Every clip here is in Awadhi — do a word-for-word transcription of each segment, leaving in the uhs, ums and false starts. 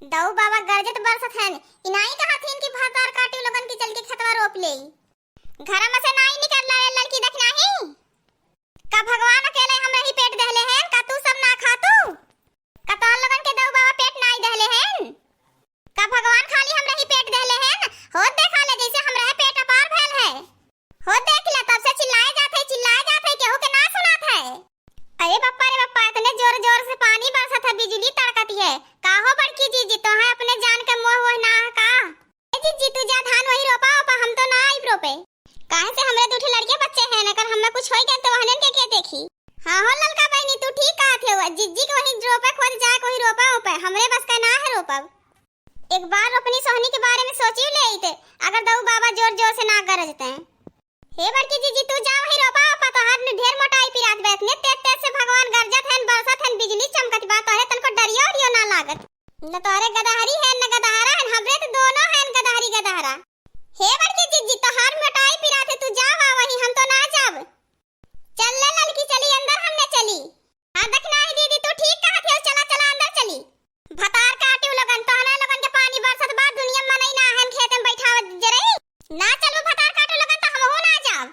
दऊ बाबा गरजत बरसत हन, इनाई कहत हिन कि भतार काटी लोगन की चल के खेतवा रोप लेई। घर में से नाई निकल ला ललकी दखिनही। का भगवान अकेले हमरा ही पेट देहले हैं, का तू सब ना खातू? का तोहन लोगन के दऊ बाबा पेट नाई देहले हैं? का भगवान खाली हमरा ही पेट देहले हैं? होत देखा ले जैसे हमरा ही पेट अपार भयल है। होत देख ले तब से चिल्लाए जात है, चिल्लाए जात है, केहू के ना सुनात है। अरे बप्पा रे बप्पा, इतने जोर जोर से पानी बरसत है, बिजली तड़कत है। का हो बड़की जीजी, तोहे अपने जान के मोह वोह ना है का? ए जीजी, तू जा धान वही रोपा ओपा, हम तो ना आइब रोपे। काहे से हमरे दू ठे लड़के बच्चे हैं, अगर हमें कुछ होई गया तो वहनन के के देखी? हाँ हो ललका बहिनी, तू ठीक कहत हो, जीजी के वही रोपे खोद जाए, वही रोपा ओपे, हमरे बस का ना है रोपब। एक बार रोपनी सोहनी के बारे में सोची ले थे, अगर दऊ बाबा जोर जोर से ना गरजते हैं। हे बड़की जीजी, तू जा वही रोपा ओपा, तोहार ढेर मोटाई पिरात बा, इतने तेज तेज से भगवान गरजत हैं, बरसत हैं, बिजली चमकत बा, तोहरे तनको डरियो उरियो ना लागत। न तोहरे गदहरी है, न गदहरा है, हमरे तो दोनों हैं गदहरी गदहरा। हे बड़की जीजी, तोहार मोटाई पिरात है, तू जा वा वही, हम तो ना जाब। चल ले ललकी, चली अंदर, हमने चली। हाँ दखिनही दीदी, तू ठीक कहत हो, चला चला अंदर चली। भतार काटी लोगन, तोहना लोगन के पानी बरसत बा, दुनिया मनई ना हन खेत में बैठावत जरई। ना चलबू भतार काटी लोगन तो हमहू ना जाब।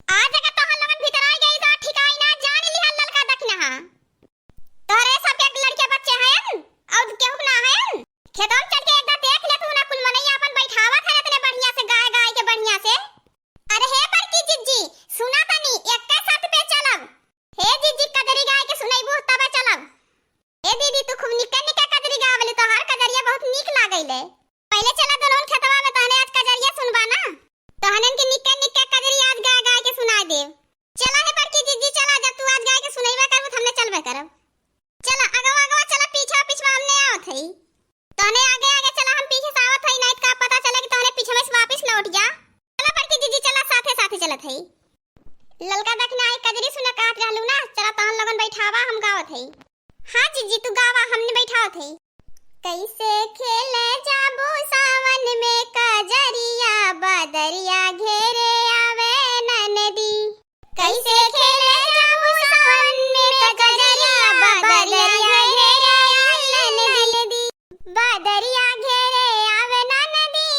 आज अगर तोहन लोगन भीतर आ गई तो ठिकाई ना, जान लिहा ललका दखिनहा। तोहरे सबके लड़के बच्चे हैं और केहू ना हैं। खेतों में चल के एक बार देख ले तू ना, कुल मनई आपन बैठावत है इतने बढ़िया से, गाय गाय के बढ़िया से। अरे हे बड़की जिज्जी, सुना तनी, एक शर्त पे चलब। हे जिज्जी, कजरी गाय के सुनैबू तबे चलब। ए दीदी, तू खूब निक्का निक्का कजरी गावली, तोहार कजरिया बहुत नीक लागैले। पहिले चला दोनों खेतवा में, तहने आज कजरिया सुनबा ना। तहनन के निक्का निक्का कजरी आज गाय गाय के सुनाई देब। चला हे बड़की जिज्जी, चला, जब तू आज गाय के सुनैबे करबू, त हमने चलबे करब। चला, अगवा अगवा चला, पीछा पीछवा हमने आवत हई। तहने आगे आगे चला, हम पीछे से आवत हई, नाहीं त का पता चले कि तहने पीछे में से वापिस लौट जा। चला बड़की जिज्जी, चला, साथे साथे चलत हई। ललका दखिनहा आई कजरी सुना कहत रहलू ना, चला तहन लोगन बैठावा, हम गावत हई। हाँ जिज्जी, तू गावा, हमने बैठावत हई। कैसे खेले जाबू सावन में कजरिया, बदरिया घेरे आवे ननदी। कैसे खेले जाबू सावन में कजरिया, बदरिया घेरे आवे ननदी। बदरिया घेरे आवे ननदी,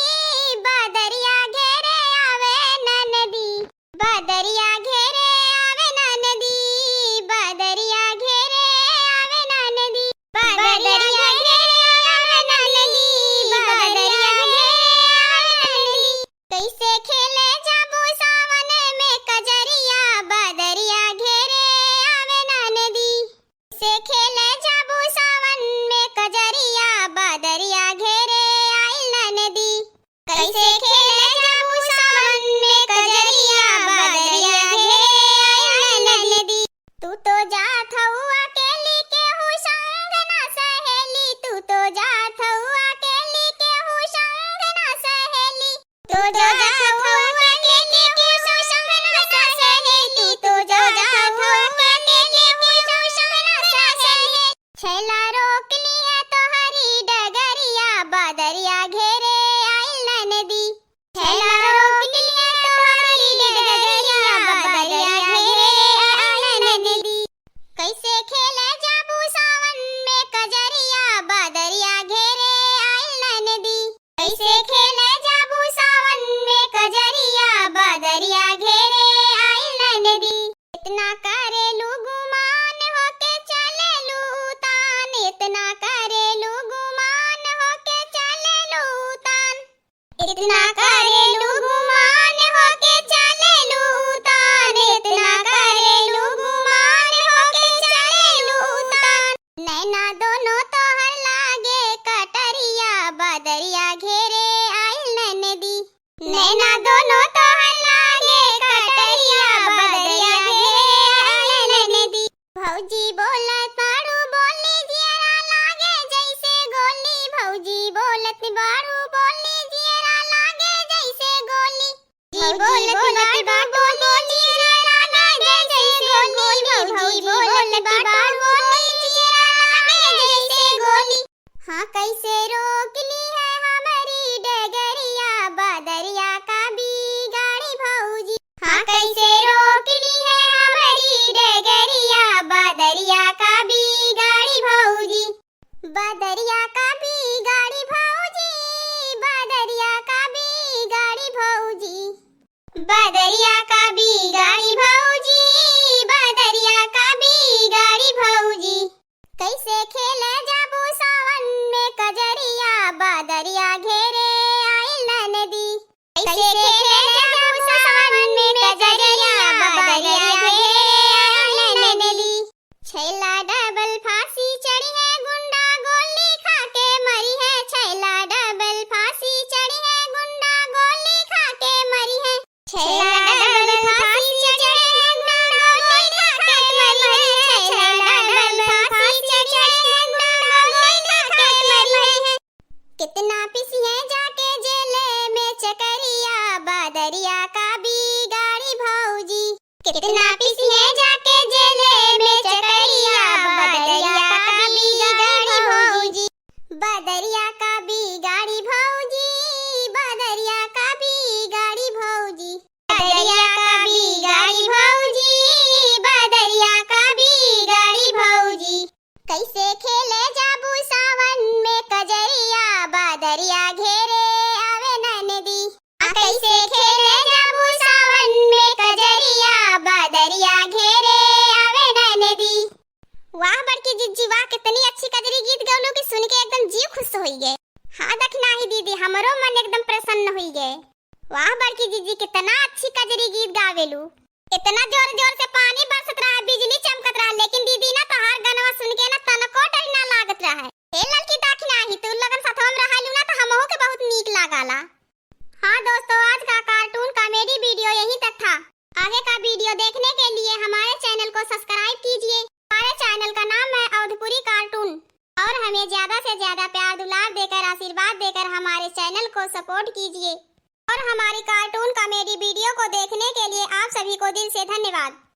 बदरिया घेरे आवे ननदी। बदरिया घेरे आवे ननदी, बदरिया घेरे आवे ननदी, बदरिया घेरे आवे ननदी, बदरिया घेरे आवे ननदी। कैसे खेले जाबू सावन में कजरिया, बदरिया घेरे आवे ननदी। कैसे खेले जाबू सावन में कजरिया, बदरिया घेरे आइल ननदी। कैसे खेले जाबू सावन में कजरिया, बदरिया घेरे आइल ननदी। तू तो जात हऊ अकेली, केहू संग ना सहेली, तू तो जात हऊ अकेली, केहू संग ना सहेली। तू तो जात हऊ अकेली, केहू संग ना सहेली, तू तो जात हऊ अकेली, केहू संग ना सहेली। छैला रोक लिहे तोहरी डगरिया, बदरिया घेरे आइल ननदी। छैला रोक लिहे तोहरी डगरिया, बदरिया घेरे आइल ननदी। कैसे खेले जाबू सावन में कजरिया, बदरिया घेरे आइल ननदी। कैसे खेले जाबू सावन में कजरिया, बदरिया घेरे आइल ननदी। इतना करेलू गुमान होके चलेलू तान, इतना करेलू गुमान होके चलेलू तान। इतना करेलू गुमान होके चलेलू तान, इतना करेलू गुमान होके चलेलू तान। नैना दोनों तोहर लागे कटरिया, बदरिया घेरे आइल ननदी। नैना दोनों तोहर लागे कटरिया, बदरिया घेरे आइल ननदी। भौजी बोलत बाड़ू बोली, जियरा लागे जैसे गोली। भौजी बोलत बाड़ू बोली, जियरा लागे जैसे गोली। भौजी बोलत बाड़ू बोली, जियरा लागे जैसे गोली। भौजी बोलत बाड़ू बोली, जियरा लागे जैसे गोली। हाँ, कैसे रोक लिहे हमरी डगरिया, बदरिया का बिगाड़ी भौजी। हाँ, कैसे रोक लिहे हमरी डगरिया, बदरिया का बिगाड़ी भौजी। बदरिया का बिगाड़ी कितना पिसिए जाके जेले में चकरिया, बदरिया का बिगाड़ी भौजी, बदरिया का बिगाड़ी भौजी, बदरिया का बिगाड़ी भौजी, बदरिया का बिगाड़ी भौजी, बदरिया का बिगाड़ी भौजी। कैसे खेले जाबू सावन में कजरिया, बदरिया घेरे आवे ननदी। आ कैसे खेले जाबू सावन में कजरिया, बदरिया घेरे आवे ननदी। वाह बड़की जिज्जी वाह, कितनी अच्छी कजरी गीत गौलू कि सुन के एकदम जीव खुश होई गए। हाँ दखिनाही दीदी, हमरो मन एकदम प्रसन्न होई गए। वाह बड़की जिज्जी, कितना अच्छी कजरी गीत गावेलू। इतना जोर जोर से पानी बरसत रहा, बिजली चमकत रहा, लेकिन दीदी ना तोहार गनवा सुन के ना तनको डर ना लागत रहा है। हे ललकी दखिनाही, तू लोगन सथवा में रहलू ना तो हमहू के बहुत नीक लागाला। हाँ दोस्तों, आज का cartoon comedy video यहीं तक था। आगे का video देखने के लिए हमारे channel को subscribe कीजिए। हमारे channel का नाम है अवधपुरी cartoon और हमें ज्यादा से ज्यादा प्यार दुलार देकर, आशीर्वाद देकर हमारे channel को support कीजिए। और हमारी cartoon comedy video को देखने के लिए आप सभी को दिल से धन्यवाद।